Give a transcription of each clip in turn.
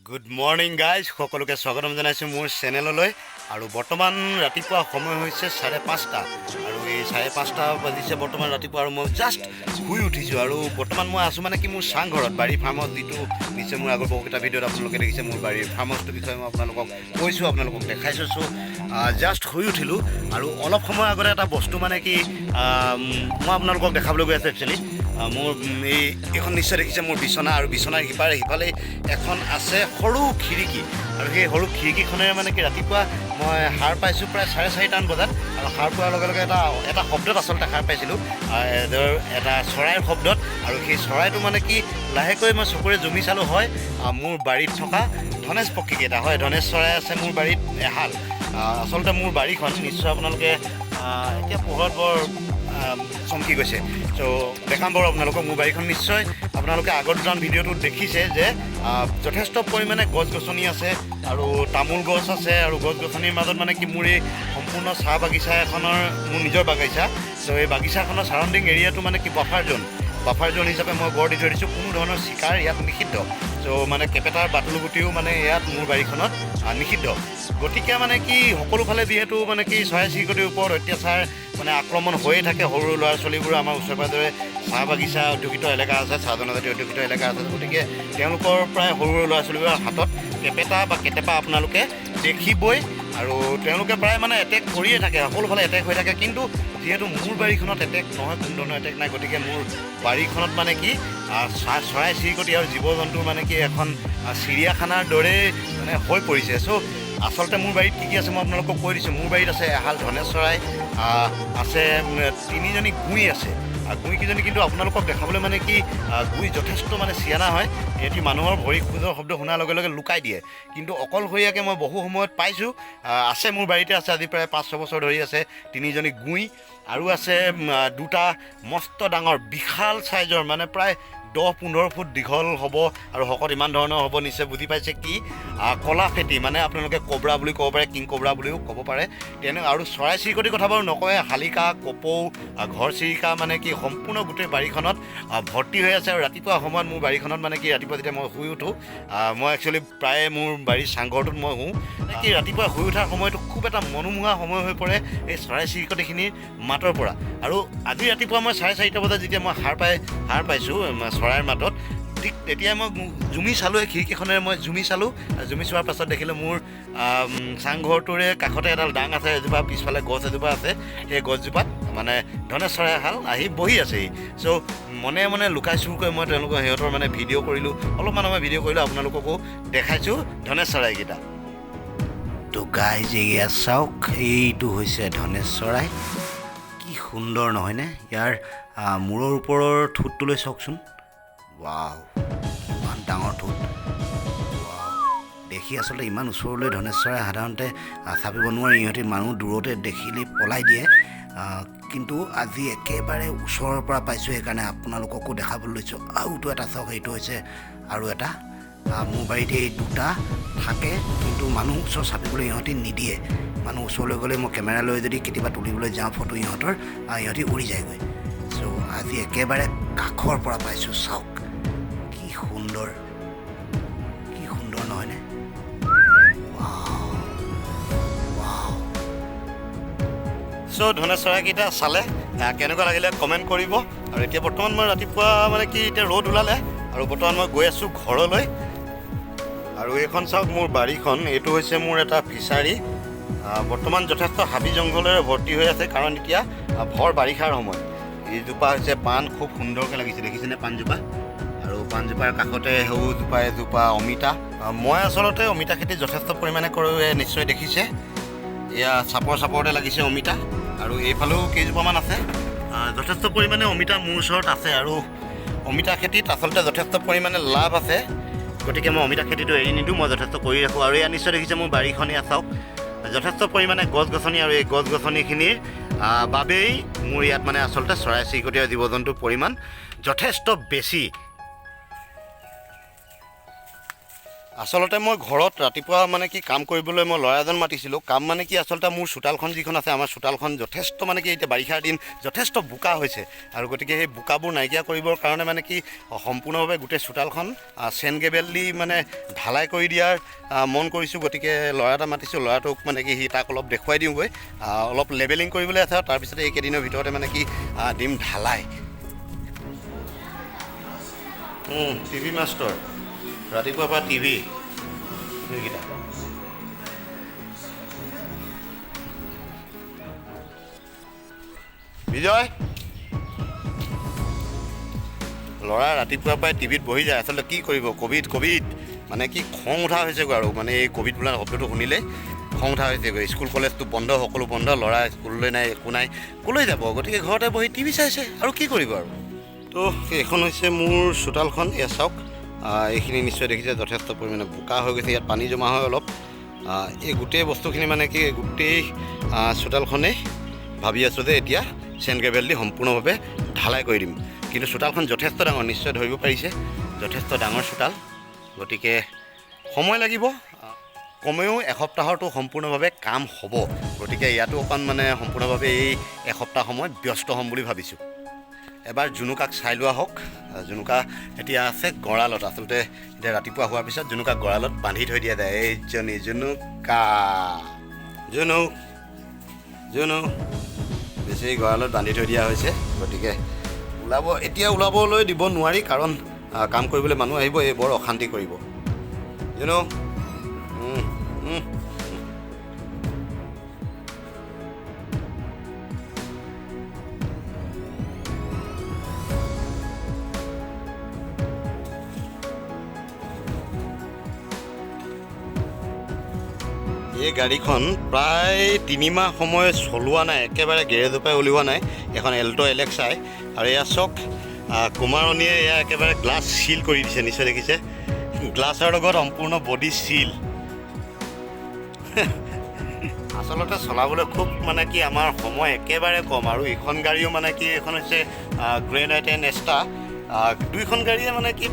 Good morning guys, সকলোকে স্বাগতম জনাইছোঁ মোৰ চেনেললৈ। আৰু বৰ্তমান ৰাতিপুৱা সময় হৈছে 5:30 আৰু এই 5:30 বাজিছে বৰ্তমান ৰাতিপুৱা আৰু মই জাষ্ট শুই উঠিছোঁ। আৰু বৰ্তমান মই আছোঁ মানে কি মোৰ চাংঘৰত, বাৰীৰ ফাৰ্মত, যিটো নিশ্চয় মোৰ আগৰ বহুকেইটা ভিডিঅ'ত আপোনালোকে দেখিছে। মোৰ বাৰীৰ ফাৰ্ম হাউচটোৰ বিষয়ে মই আপোনালোকক কৈছোঁ, আপোনালোকক দেখাইছোঁ। চ' জাষ্ট শুই উঠিলোঁ আৰু অলপ সময় আগতে এটা বস্তু মানে কি মই আপোনালোকক দেখাবলৈ গৈ আছোঁ। একচুৱেলি মোৰ এই এইখন নিশ্চয় দেখিছে মোৰ বিচনা আৰু বিচনাৰ সিপাৰে সিফালে এখন আছে সৰু খিৰিকী। আৰু সেই সৰু খিৰিকীখনেৰে মানে কি ৰাতিপুৱা মই সাৰ পাইছোঁ প্ৰায় 4:30টামান বজাত। আৰু সাৰ পোৱাৰ লগে লগে এটা এটা শব্দত আচলতে সাৰ পাইছিলোঁ, ধৰ এটা চৰাইৰ শব্দত। আৰু সেই চৰাইটো মানে কি লাহেকৈ মই চকুৰে জুমি চালোঁ, হয় মোৰ বাৰীত থকা ধনেশ পক্ষীকেইটা। হয়, ধনেশ চৰাই আছে মোৰ বাৰীত এহাল। আচলতে মোৰ বাৰীখন নিশ্চয় আপোনালোকে এতিয়া পোহৰত বৰ চমকি গৈছে। চ' দেখাম বাৰু আপোনালোকক মোৰ বাৰীখন। নিশ্চয় আপোনালোকে আগৰ দুটামান ভিডিঅ'টোত দেখিছে যে যথেষ্ট পৰিমাণে গছ গছনি আছে আৰু তামোল গছ আছে। আৰু গছ গছনিৰ মাজত মানে কি মোৰ এই সম্পূৰ্ণ চাহ বাগিচা এখনৰ, মোৰ নিজৰ বাগিচা। চ' এই বাগিচাখনৰ ছাৰাউণ্ডিং এৰিয়াটো মানে কি বাফাৰ জ'ন, বাফাৰ জ'ন হিচাপে মই গঢ় দি থৈ দিছোঁ। কোনো ধৰণৰ চিকাৰ ইয়াত নিষিদ্ধ। চ' মানে কেপেটাৰ বাটলুগুটিও মানে ইয়াত মোৰ বাৰীখনত নিষিদ্ধ। গতিকে মানে কি সকলোফালে যিহেতু মানে কি চৰাই চিৰিকটিৰ ওপৰত অত্যাচাৰ মানে আক্ৰমণ হৈয়ে থাকে। সৰু ল'ৰা ছোৱালীবোৰ, আমাৰ ওচৰে পাঁজৰে চাহ বাগিচা অধ্যুষিত এলেকা আছে, চাহ জনজাতি অধ্যুষিত এলেকা আছে। গতিকে তেওঁলোকৰ প্ৰায় সৰু সৰু ল'ৰা ছোৱালীবোৰৰ হাতত কেপেটা বা কেটেপা আপোনালোকে দেখিবই আৰু তেওঁলোকে প্ৰায় মানে এটেক কৰিয়ে থাকে, সকলোফালে এটেক হৈ থাকে। কিন্তু যিহেতু মোৰ বাৰীখনত এটেক নহয়, কোনো ধৰণৰ এটেক নাই, গতিকে মোৰ বাৰীখনত মানে কি চৰাই চিৰিকটি আৰু জীৱ জন্তুৰ মানে কি এখন চিৰিয়াখানাৰ দৰেই মানে হৈ পৰিছে। চ' আচলতে মোৰ বাৰীত কি কি আছে মই আপোনালোকক কৈ দিছোঁ। মোৰ বাৰীত আছে এহাল ধনেশ চৰাই, আছে তিনিজনী গুই আছে। আৰু গুইকেইজনী কিন্তু আপোনালোকক দেখাবলৈ মানে কি গুই যথেষ্ট মানে চিয়ানা হয়। সিহঁতি মানুহৰ ভৰি খোজৰ শব্দ শুনাৰ লগে লগে লুকাই দিয়ে। কিন্তু অকলশৰীয়াকৈ মই বহু সময়ত পাইছোঁ। আছে, মোৰ বাৰীতে আছে, আজি প্ৰায় 5-6 বছৰ ধৰি আছে তিনিজনী গুই। আৰু আছে দুটা মস্ত ডাঙৰ বিশাল চাইজৰ, মানে প্ৰায় 10-15 ফুট দীঘল হ'ব আৰু শকত ইমান ধৰণৰ হ'ব, নিশ্চয় বুজি পাইছে কি কলা ফেটি, মানে আপোনালোকে কবৰা বুলি ক'ব পাৰে, কিং কবৰা বুলিও ক'ব পাৰে তেনে। আৰু চৰাই চিৰিকটিৰ কথা বাৰু নকওঁৱে, শালিকা, কপৌ, ঘৰচিৰিকা মানে কি সম্পূৰ্ণ গোটেই বাৰীখনত ভৰ্তি হৈ আছে। আৰু ৰাতিপুৱা সময়ত মোৰ বাৰীখনত মানে কি ৰাতিপুৱা যেতিয়া মই শুই উঠোঁ, মই একচুৱেলি প্ৰায়ে মোৰ বাৰীৰ চাংঘৰটোত মই শুওঁ, মানে কি ৰাতিপুৱা শুই উঠাৰ সময়টো খুব এটা মনোমোহা সময় হৈ পৰে এই চৰাই চিৰিকটিখিনিৰ মাতৰ পৰা। আৰু আজি ৰাতিপুৱা মই 4:30 বজাত যেতিয়া মই সাৰ পাইছোঁ চৰাইৰ মাতত, ঠিক তেতিয়াই মই জুমি চালোঁ, এই খিৰিকীখনেৰে মই জুমি চালোঁ। আৰু জুমি চোৱাৰ পাছত দেখিলোঁ মোৰ চাংঘৰটোৰে কাষতে এডাল ডাং আছে এজোপা, পিছফালে গছ এজোপা আছে। সেই গছজোপাত মানে ধনেশ চৰাই এহাল আহি বহি আছেহি। চ' মনে মনে লুকাই চুৰকৈ মই তেওঁলোকৰ সিহঁতৰ মানে ভিডিঅ' কৰিলোঁ, অলপমান সময় ভিডিঅ' কৰিলোঁ, আপোনালোককো দেখাইছোঁ ধনেশ চৰাইকেইটা। তো গাইজ, এয়া চাওক, এইটো হৈছে ধনেশ চৰাই। কি সুন্দৰ নহয়নে? ইয়াৰ মূৰৰ ওপৰৰ ঠোঁটটোলৈ চাওকচোন। ৱাও, ইমান ডাঙৰ ঠোঁট! ৱাও, দেখি আচলতে ইমান ওচৰলৈ ধনেশ চৰাই সাধাৰণতে চাপিব নোৱাৰি, ইহঁতি মানুহ দূৰতে দেখিলেই পলাই দিয়ে। কিন্তু আজি একেবাৰে ওচৰৰ পৰা পাইছোঁ, সেইকাৰণে আপোনালোককো দেখাবলৈ লৈছোঁ। আৰুতো এটা চাওক, সেইটো হৈছে আৰু এটা। মোৰ বাৰীতে এই দুটা থাকে, কিন্তু মানুহ ওচৰ চাপিবলৈ ইহঁতি নিদিয়ে। মানুহ ওচৰলৈ গ'লে মই কেমেৰা লৈ যদি কেতিয়াবা তুলিবলৈ যাওঁ ফটো ইহঁতৰ, ইহঁতি উৰি যায়গৈ। চ' আজি একেবাৰে কাষৰ পৰা পাইছোঁ, চাওক কি সুন্দৰ, কি সুন্দৰ নহয়নে? Wow, wow. চ' ধনেশ চৰাইকেইটা চালে, কেনেকুৱা লাগিলে কমেণ্ট কৰিব। আৰু এতিয়া বৰ্তমান মই ৰাতিপুৱা মানে কি এতিয়া ৰ'দ ওলালে আৰু বৰ্তমান মই গৈ আছোঁ ঘৰলৈ। আৰু এইখন চাওক মোৰ বাৰীখন, এইটো হৈছে মোৰ এটা ফিচাৰী। বৰ্তমান যথেষ্ট হাবি জংঘলেৰে ভৰ্তি হৈ আছে, কাৰণ এতিয়া ভৰ বাৰিষাৰ সময়। এইজোপা হৈছে পাণ, খুব সুন্দৰকৈ লাগিছে, দেখিছেনে পাণজোপা? আৰু পাণজোপাৰ কাষতে সৌজোপা এজোপা অমিতা। মই আচলতে অমিতা খেতি যথেষ্ট পৰিমাণে কৰোঁ, নিশ্চয় দেখিছে। এয়া চাপৰ চাপৰতে লাগিছে অমিতা আৰু এইফালেও কেইজোপামান আছে। যথেষ্ট পৰিমাণে অমিতা মোৰ ওচৰত আছে আৰু অমিতা খেতিত আচলতে যথেষ্ট পৰিমাণে লাভ আছে। গতিকে মই অমিতা খেতিটো এৰি নিদিওঁ, মই যথেষ্ট কৰি ৰাখোঁ। আৰু এয়া নিশ্চয় দেখিছে মোৰ বাৰীখন, এয়া চাওক যথেষ্ট পৰিমাণে গছ গছনি আৰু এই গছ গছনিখিনিৰ বাবেই মোৰ ইয়াত মানে আচলতে চৰাই চিৰিকটি আৰু জীৱ জন্তুৰ পৰিমাণ যথেষ্ট বেছি। আচলতে মই ঘৰত ৰাতিপুৱা মানে কি কাম কৰিবলৈ মই ল'ৰা এজন মাতিছিলোঁ। কাম মানে কি, আচলতে মোৰ চোতালখন যিখন আছে, আমাৰ চোতালখন যথেষ্ট মানে কি এতিয়া বাৰিষাৰ দিন, যথেষ্ট বোকা হৈছে আৰু গতিকে সেই বোকাবোৰ নাইকিয়া কৰিবৰ কাৰণে মানে কি সম্পূৰ্ণভাৱে গোটেই চোতালখন চেণ্ড গ্ৰেভেল দি মানে ঢালাই কৰি দিয়াৰ মন কৰিছোঁ। গতিকে ল'ৰা এটা মাতিছোঁ, ল'ৰাটোক মানে কি সি তাক অলপ দেখুৱাই দিওঁগৈ, অলপ লেবেলিং কৰিবলৈ আছে আৰু তাৰপিছতে এইকেইদিনৰ ভিতৰতে মানে কি দিম ঢালাই। টিভি মাষ্টৰ, ৰাতিপুৱাৰ পৰা টিভি এইকেইটা। বিজয় ল'ৰা ৰাতিপুৱাৰ পৰাই টিভিত বহি যায়। আচলতে কি কৰিব, ক'ভিড ক'ভিড মানে কি খং উঠা হৈছেগৈ আৰু, মানে এই ক'ভিড বোলা শব্দটো শুনিলেই খং উঠা হৈছেগৈ। স্কুল কলেজটো বন্ধ, সকলো বন্ধ, ল'ৰা স্কুললৈ নাই, একো নাই, ক'লৈ যাব? গতিকে ঘৰতে বহি টিভি চাইছে আৰু কি কৰিব আৰু। তো এইখন হৈছে মোৰ চোতালখন, এয়া চাওক। এইখিনি নিশ্চয় দেখিছে যথেষ্ট পৰিমাণে বোকা হৈ গৈছে, ইয়াত পানী জমা হয় অলপ। এই গোটেই বস্তুখিনি মানে কি গোটেই চোতালখনেই ভাবি আছোঁ যে এতিয়া চেণ্ড গ্ৰেভেল দি সম্পূৰ্ণভাৱে ঢালাই কৰি দিম। কিন্তু চোতালখন যথেষ্ট ডাঙৰ, নিশ্চয় ধৰিব পাৰিছে, যথেষ্ট ডাঙৰ চোতাল। গতিকে সময় লাগিব, কমেও এসপ্তাহৰটো সম্পূৰ্ণভাৱে কাম হ'ব। গতিকে ইয়াতো অকণ মানে সম্পূৰ্ণভাৱে এই এসপ্তাহ সময় ব্যস্ত হ'ম বুলি ভাবিছোঁ। এবাৰ জুনুকাক চাই লোৱা হওক। জুনুকা এতিয়া আছে গঁৰালত। আচলতে এতিয়া ৰাতিপুৱা হোৱাৰ পিছত জুনুকাক গঁৰালত বান্ধি থৈ দিয়া যায়। এইজনী জুনুকা, জুনুক জুনু বেছি গঁৰালত বান্ধি থৈ দিয়া হৈছে। গতিকে ওলাব, এতিয়া ওলাবলৈ দিব নোৱাৰি, কাৰণ কাম কৰিবলৈ মানুহ আহিব, এই বৰ অশান্তি কৰিব। জুনু এই গাড়ীখন প্ৰায় 3 মাহ সময় চলোৱা নাই, একেবাৰে গেৰেজৰ পৰাই উলিওৱা নাই। এখন এল্ট' এলেক্সাই। আৰু এয়া চাওক, কুমাৰণীয়ে এয়া একেবাৰে গ্লাছ চিল কৰি দিছে, নিশ্চয় দেখিছে, গ্লাছৰ লগত সম্পূৰ্ণ বডি চিল। আচলতে চলাবলৈ খুব মানে কি আমাৰ সময় একেবাৰে কম। আৰু এইখন গাড়ীও মানে কি এইখন হৈছে গ্ৰেণ্ড আই টেন এষ্টা। দুইখন গাড়ীয়ে মানে কি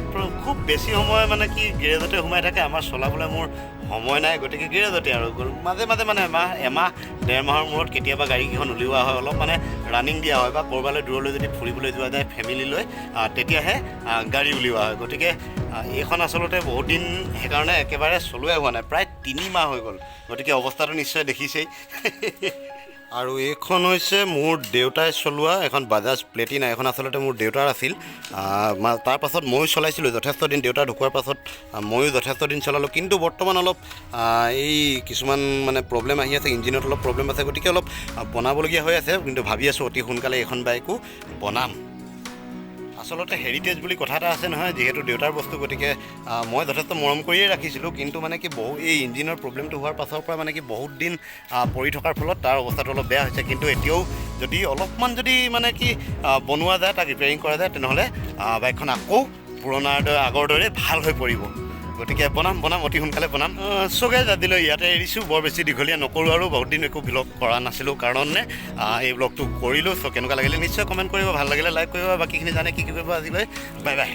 খুব বেছি সময় মানে কি গেৰেজতে সোমাই থাকে, আমাৰ চলাবলৈ মোৰ সময় নাই। গতিকে গেৰেজতে আৰু মাজে মাজে মানে এমাহ এমাহ ডেৰ মাহৰ মূৰত কেতিয়াবা গাড়ীকেইখন উলিওৱা হয়, অলপ মানে ৰানিং দিয়া হয় বা ক'ৰবালৈ দূৰলৈ যদি ফুৰিবলৈ যোৱা যায় ফেমিলিলৈ, তেতিয়াহে গাড়ী উলিওৱা হয়। গতিকে এইখন আচলতে বহুত দিন সেইকাৰণে একেবাৰে চলোৱাই হোৱা নাই, প্ৰায় 3 মাহ হৈ গ'ল। গতিকে অৱস্থাটো নিশ্চয় দেখিছেই। আৰু এইখন হৈছে মোৰ দেউতাই চলোৱা এখন বাজাজ প্লেটিনা। এখন আচলতে মোৰ দেউতাৰ আছিল, তাৰপাছত ময়ো চলাইছিলোঁ যথেষ্ট দিন। দেউতা ঢুকোৱাৰ পাছত ময়ো যথেষ্ট দিন চলালোঁ। কিন্তু বৰ্তমান অলপ এই কিছুমান মানে প্ৰব্লেম আহি আছে, ইঞ্জিনত অলপ প্ৰব্লেম আছে, গতিকে অলপ বনাবলগীয়া হৈ আছে। কিন্তু ভাবি আছোঁ অতি সোনকালে এইখন বাইকো বনাম। আচলতে হেৰিটেজ বুলি কথা এটা আছে নহয়, যিহেতু দেউতাৰ বস্তু, গতিকে মই যথেষ্ট মৰম কৰিয়ে ৰাখিছিলোঁ। কিন্তু মানে কি বহু এই ইঞ্জিনৰ প্ৰব্লেমটো হোৱাৰ পাছৰ পৰা মানে কি বহুত দিন পৰি থকাৰ ফলত তাৰ অৱস্থাটো অলপ বেয়া হৈছে। কিন্তু এতিয়াও যদি অলপমান যদি মানে কি বনোৱা যায়, তাক ৰিপেয়াৰিং কৰা যায়, তেনেহ'লে বাইকখন আকৌ পুৰণাৰ দৰে আগৰ দৰে ভাল হৈ পৰিব। গতিকে বনাম বনাম অতি সোনকালে বনাম। চ' গাইজ, আজিলৈ ইয়াতে এৰিছোঁ, বৰ বেছি দীঘলীয়া নকৰোঁ। আৰু বহুত দিন একো ব্লগ কৰা নাছিলোঁ কাৰণে এই ব্লগটো কৰিলোঁ। চ' কেনেকুৱা লাগিলে নিশ্চয় কমেণ্ট কৰিব, ভাল লাগিলে লাইক কৰিব, বাকীখিনি জানে কি কি কৰিব। আজিলৈ বাই বাই।